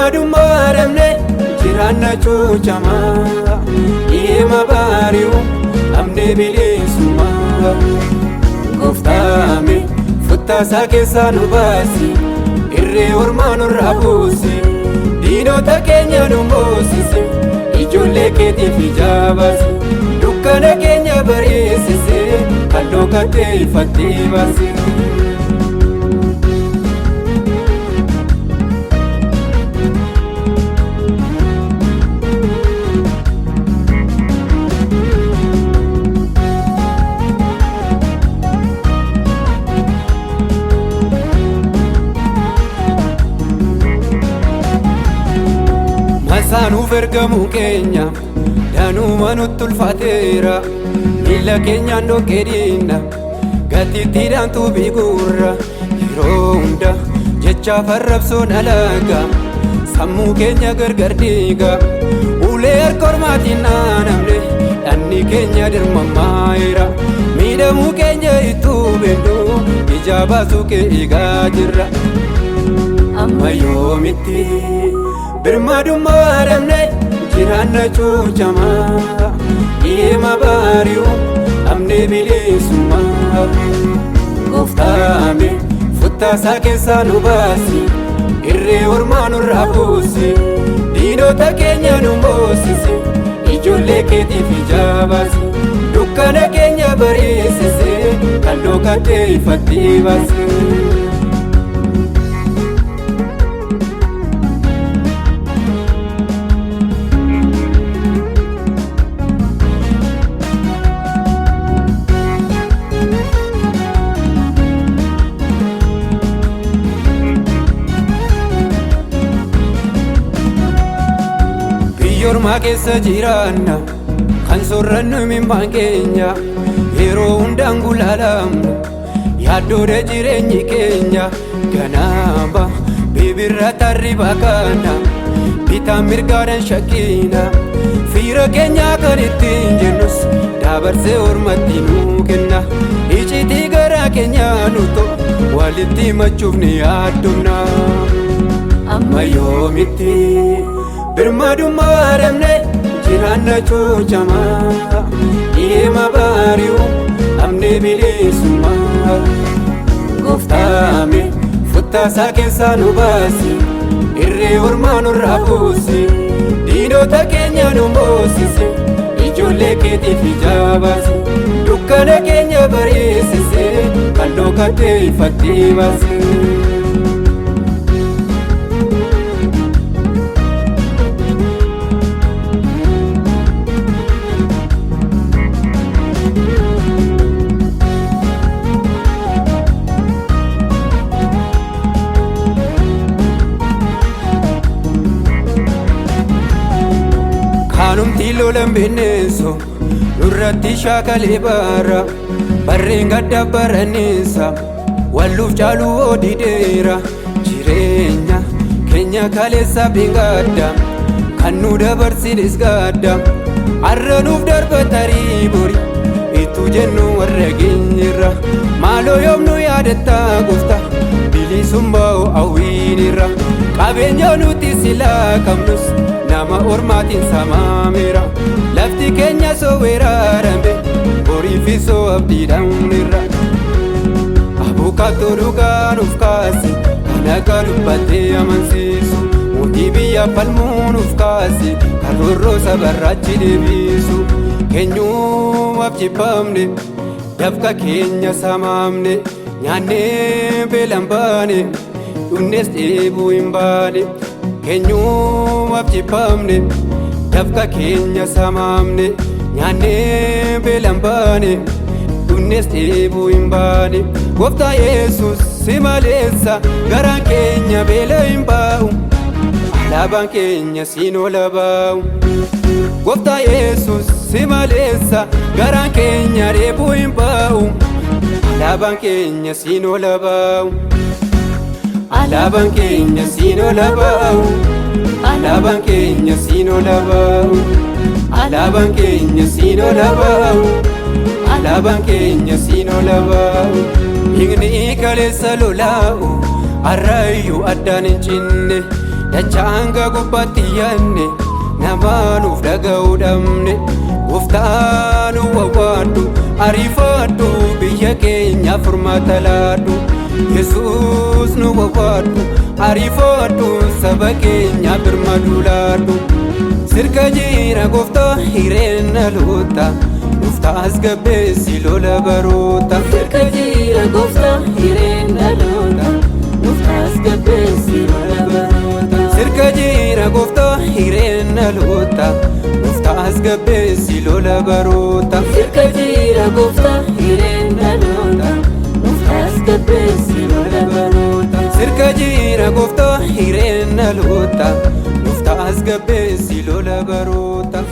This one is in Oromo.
Birmadummaa dhabne jiraanna cuucamaa, dhimma baari'u dhabne bilisummaa. Gooftaame futtaasaa keessaa nu baasi, irree ormaa nurraa buusi, diinota keenya nu moosisi, ijoollee keetiif ijaa baasi, dukkana keenya bariisisi, halluu kattee ifattee baasi. Masaanuuf ergamuu keenya danuuma nutti ulfaateera, miila keenyaan dhoqqee diinna gatittiidhaan tuubii guurra, yeroo hunda jecha farrabsoon alaga sammuu keenya gargar diiga, ulee harka ormaatiin naanamne dhanni keenya dirmammaa'eera, miidhamuu keenya ittuu beeknu ija baasuu kee eegaa jirra. Amma yoomitti birmadummaa dhabne jiraanna cuucamaa, dhimma baari'u dhabne bilisummaa. Gooftaame futtaasaa keessaa nu baasi, irree ormaa nurraa buusi, diinota keenya nu moosisi, ijoollee keetiif ijaa baasi, dukkana keenya bariisisi, halluu kattee ifattee baasi. Biyya ormaa keessa jiraanna kan soorrannu mimmaan keenya, yeroo hundaan gulaalamna yaaddoodha jireenyi keenya, ganaama bibirra tarriba kana bitaan mirgaadhaan shakkiina, fiira keenya kan ittiin jennus dabarsee ormatti nuu kenna, icitii garaa keenya nu ta'u walitti himachuuf ni yaaddomna. Amma yoomitti birmadummaa dhabne jiraanna cuucamaa, dhimma baari'u dhabne bilisummaa. Gooftaame futtaasaa keessaa nu baasi, irree ormaa nurraa buusi, diinota keenya nu moosisi, ijoollee keetiif ijaa baasi, dukkana keenya bariisisi, halluu kattee ifattee baasi. Kaanumti lolan bineenso nurratti shaakalee bara barreen gadda baranneessa walluuf caaluu oodideera, jireenya keenya kaleessa gadda kan nu dabarsinis gadda, har'a nuuf darba tarii bori ittuu jennu warra geenyerra, maaloo yoom nu yaadattaa goofta bilisummaa hawwiinirra, qabeenya nuti silaa qabnus nama ormaatiin samaameera, lafti keenya soo weerarame horii fi soo abdiidhaanirra. Abukaatoo dhugaa nuuf kaasi kan akka dubbattee amansiisu, mootii biyya falmuu nuuf kaasi kan roorroo sabarraachi deebisu, keenyumaaf jibbamne dafqa keenya samaamne, nyaannee beelaan baane dhumnes dheebuu hin baane, keenyumaaf jibbamne dafqa keenya samaamne, nyaannee beelaan baane dhumnes dheebuu hin baane. Gooftaa Yesuus si maleessa garaan keenya beela hin baa'u, alaabaan keenya siin ola baa'u. Gooftaa Yesuus si maleessa garaan keenya dheebuu hin baa'u, alaabaan keenya siin ola baa'u. Alaabaan keenya siin ola baa'u, alaabaan keenya siin ola baa'u, alaabaan keenya siin ola baa'u, alaabaan keenya siin ola baa'u. Dhiigni kaleessa lolaa'u har'aayyuu addaan hin cinne, Dachaa hanga gubbaatti yaanne, namaa nuuf dhaga'uu dhabne. Gooftaa nu wawwaadhu, ariifadhu, biyya keenya furmaata laadhu. Yesuus nu wawwaadhu, ariifadhu, saba keenya birmaduu laadhu. Sirka jira gooftaa hireen dhaloota, gooftaa as gabbeessi lola baroota. Sirka jira gooftaa hireen dhaloota, nuuf tasgabbeessi lola baroota. Sirka jira gooftaa hireen dhaloota, gooftaa as gabbeessi lola baroota. Sirka jira gooftaa hireen dhaloota, nuuf tasgabbeessi lola baroota. Sirka jira gooftaa hireen dhaloota, gooftaa as gabbeessi lola baroota.